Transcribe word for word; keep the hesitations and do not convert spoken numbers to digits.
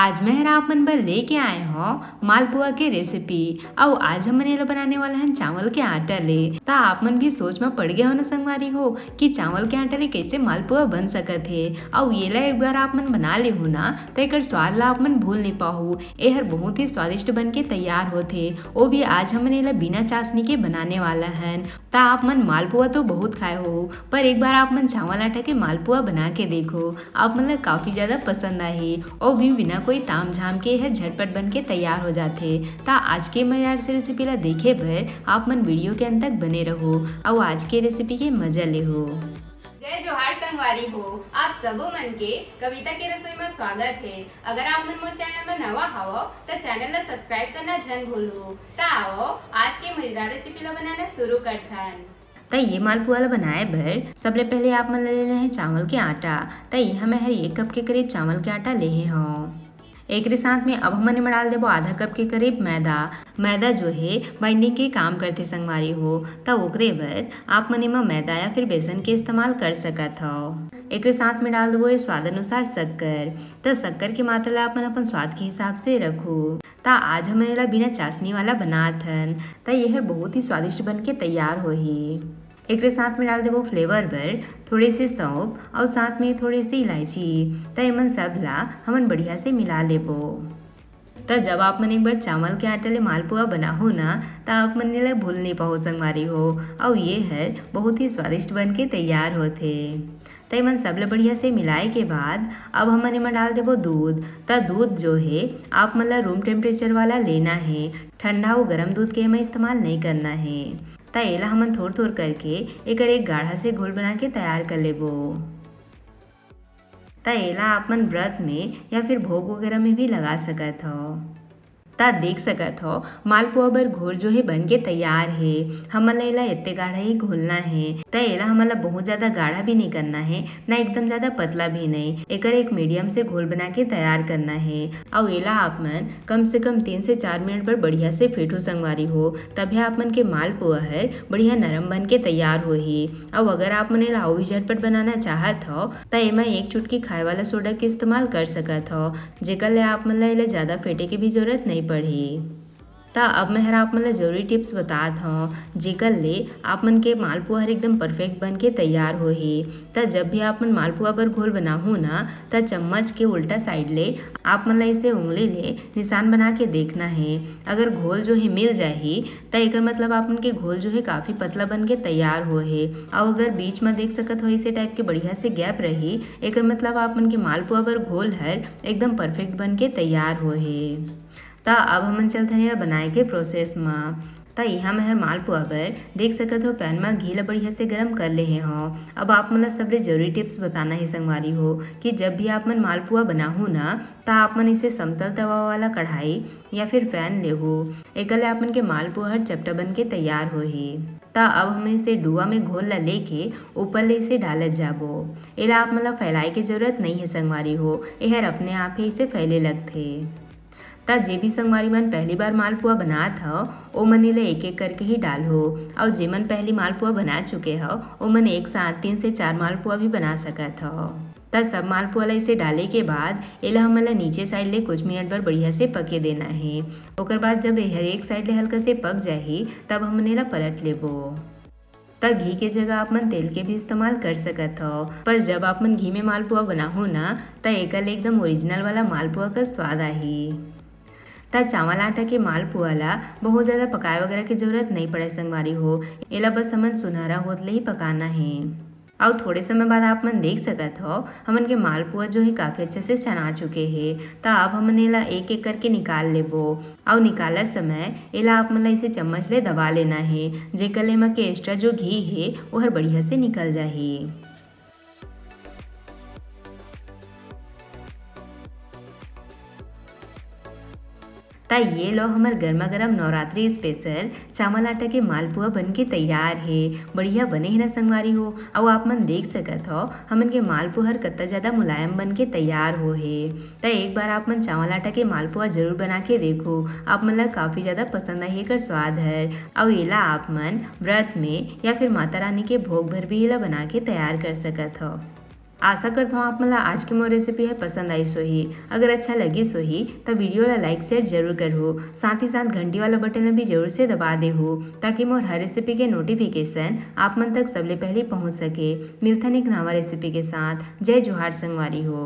आज मैं हर आप मन बर लेके आए हौं मालपुआ के रेसिपी। अउ आज हमन एला बनाने वाला हन चावल के आटा ले। त आप मन भी सोच म पड़ गए हो ना संगवारी हो कि चावल के आटा ले कैसे मालपुआ बन सकत हे। अउ एला एक बार आप मन बना लेहू ना, त एकर स्वाद ला आप मन भूल नहीं पाहू। एहर बहुत ही स्वादिष्ट बन के तैयार होथे। ओ भी आज हमन एला बिना चाशनी के बनाने वाला हन। त आप मन मालपुआ तो बहुत खाए हो, पर एक बार आप मन चावल आटा के मालपुआ बना के देखो, आप मन ला काफी ज्यादा पसंद आही, और भी बिना कोई ताम झाम के यह झटपट बन के तैयार हो जाथे। त आज के मजेदार से रेसिपी ला देखे बर आप मन वीडियो के अंत तक बने रहो, और आज के रेसिपी के मजा लेहो। जय जोहार संगवारी हो, आप सबो मन के कविता के रसोई में स्वागत है। अगर आप मन मोर चैनल में नवा हवो, त चैनल ला सब्सक्राइब करना झन भूलहू। त आवो, आज के मजेदार रेसिपी ला बनाना शुरू करथन। त ये मालपुआ ला बनाए बर सबले पहले आप मन ला लेना है चावल के आटा। त यहाँ मैं हर एक कप के करीब चावल के आटा लेहे हौं। एकरे साथ में अब हमन एमा डाल देबो आधा कप के करीब मैदा। मैदा जो है बाइंडिंग के काम करथे संगवारी हो, त ओकरे बर आप मन एमा मैदा या फिर बेसन के इस्तेमाल कर सकत हव। एकरे साथ में डाल देबो ये स्वाद अनुसार शक्कर। त शक्कर के मात्रा ला आप मन अपन स्वाद के हिसाब से रखू। त आज हमन एला बिना चाशनी वाला बनात हन, त ये हर बहुत ही स्वादिष्ट बन के तैयार होही। एकरे साथ में डाल देबो फ्लेवर बर थोड़े से सौंफ और साथ में थोड़े से इलायची। त एमन सब ला हमन बढ़िया से मिला लेबो। त जब आप मन एक बार चावल के आटा ले मालपुआ बनाहू ना, त आप मन एला भूल नहीं पाहू संगवारी हो। और ये हर बहुत ही स्वादिष्ट बन के तैयार होथे। त एमन सब ला बढ़िया से मिलाए के बाद अब हमन एमा डाल देबो दूध। त दूध जो है आप मन ला रूम टेम्परेचर वाला लेना है, ठंडा अउ गरम दूध के एमा इस्तेमाल नहीं करना है। त एला हमन थोर-थोर करके एकर एक गाढ़ा से घोल बना के तैयार कर लेबो। त एला आप मन व्रत में या फिर भोग वगैरह में भी लगा सकत हव। त देख सकत हव, मालपुआ बर घोल जो है बन के तैयार है। हमन ला एला एते गाढ़ा ही घोलना है। त एला हमन ला बहुत ज्यादा गाढ़ा भी नहीं करना है, ना एकदम ज्यादा पतला भी नहीं। एकर एक मीडियम से घोल बना के तैयार करना है। अउ एला आप मन कम से कम तीन से चार मिनट बर बढ़िया से फेंटू संगवारी हो, तभे आप मन के मालपुआ हर बढ़िया नरम बन के तैयार होही। अउ अगर आप मन एला अउ भी झटपट बनाना चाहत हव, त एमा एक चुटकी खाए वाला सोडा के इस्तेमाल कर सकत हव, जेकर ले आप मन ला एला ज्यादा फेंटे के भी जरूरत नहीं पड़ही। त अब मैं हर आप मन ला जरूरी टिप्स बतात हव, जेकर ले आप मन के मालपुआ हर एकदम परफेक्ट बन के तैयार होही। त जब भी आप मन मालपुआ बर घोल बनाहू ना, त चम्मच के उल्टा साइड ले आप मन ला इसे उंगली ले निशान बना के देखना है। अगर घोल जो है मिल जाही, त एकर मतलब आप मन के घोल जो है काफी पतला बन के तैयार होहे। अउ अगर बीच में देख सकत हो इसे टाइप के बढ़िया से गैप रही, एकर मतलब आप मन के मालपुआ बर घोल हर एकदम परफेक्ट बन के तैयार होहे। त अब हमन चलथन एला बनाए के प्रोसेस म। त इहाँ मैं हर मालपुआ बर देख सकत हो पैन म घी ला बढ़िया से गरम कर लेहे हव। अब आप मन ला सबले जरूरी टिप्स बताना हे संगवारी हो कि जब भी आप मन मालपुआ बनाहू ना, त आप मन इसे समतल तवा वाला कढ़ाई या फिर पैन लेहू। एकर ले आप मन के मालपुआ हर चपटा बन के तैयार होही। त अब हम इसे डुआ में घोल ला लेके ऊपर ले इसे डालत जाबो। एला आप मन ला फैलाए के जरूरत नहीं है संगवारी हो, एहर अपने आप ही इसे फैले लगथे। त जे भी संगवारी मन पहली बार मालपुआ बनात हव, ओमन एला एक-एक करके ही डालहू, अउ जेमन पहली मालपुआ बना चुके हव, ओमन एक साथ तीन से चार मालपुआ भी बना सकत हव। त सब मालपुआ ला इसे डाले के बाद एला हमन ला नीचे साइड ले कुछ मिनट बर बढ़िया से पके देना हे। ओकर बाद जब एहर एक साइड ले हल्का से पक जाही, तब हमन एला पलट लेबो। त घी के जगह आप मन तेल के भी इस्तेमाल कर सकत हव, पर जब आप मन घी में मालपुआ बनाहू ना, त एकर ले एकदम ओरिजिनल वाला मालपुआ का स्वाद आही। त चावल आटा के मालपुआ ला बहुत ज्यादा पकाए वगैरह के जरूरत नहीं पड़े संगवारी हो, एला बस हमन सुनहरा होत ले ही पकाना हे। अउ थोड़े समय बाद आप मन देख सकत हव, हमन के मालपुआ जो है काफी अच्छे से छना चुके हे। त अब हमन एला एक-एक करके निकाल लेबो। अउ निकालत समय एला आप मन ला इसे चम्मच ले दबा लेना हे, जेकर ले एमा के एक्स्ट्रा जो घी हे, ओहर बढ़िया से निकल जाही। त ये लो हमर गर्मा गर्म नवरात्रि स्पेशल चावल आटा के मालपुआ बन के तैयार हे। बढ़िया बने हे ना संगवारी हो? अउ आप मन देख सकत हव, हमन के मालपुआ हर कत्ता ज्यादा मुलायम बन के तैयार हो हे। त एक बार आप मन चावल आटा के मालपुआ जरूर बना के देखो, आप मन ला काफी ज्यादा पसंद आही एकर स्वाद हर। अउ एला आप मन व्रत में या फिर माता रानी के भोग बर भी एला बना के तैयार कर सकत हव। आशा करत हौं आप मन ला आज के मोर रेसिपी ह पसंद आइस होही। अगर अच्छा लगिस होही त वीडियो ला लाइक शेयर जरूर करहू, साथ ही साथ घंटी वाला बटन ला भी जरूर से दबा देहू, ताकि मोर हर रेसिपी के नोटिफिकेशन आप मन तक सबले पहले पहुंच सके। मिलथन एक नवा रेसिपी के साथ। जय जोहार संगवारी हो।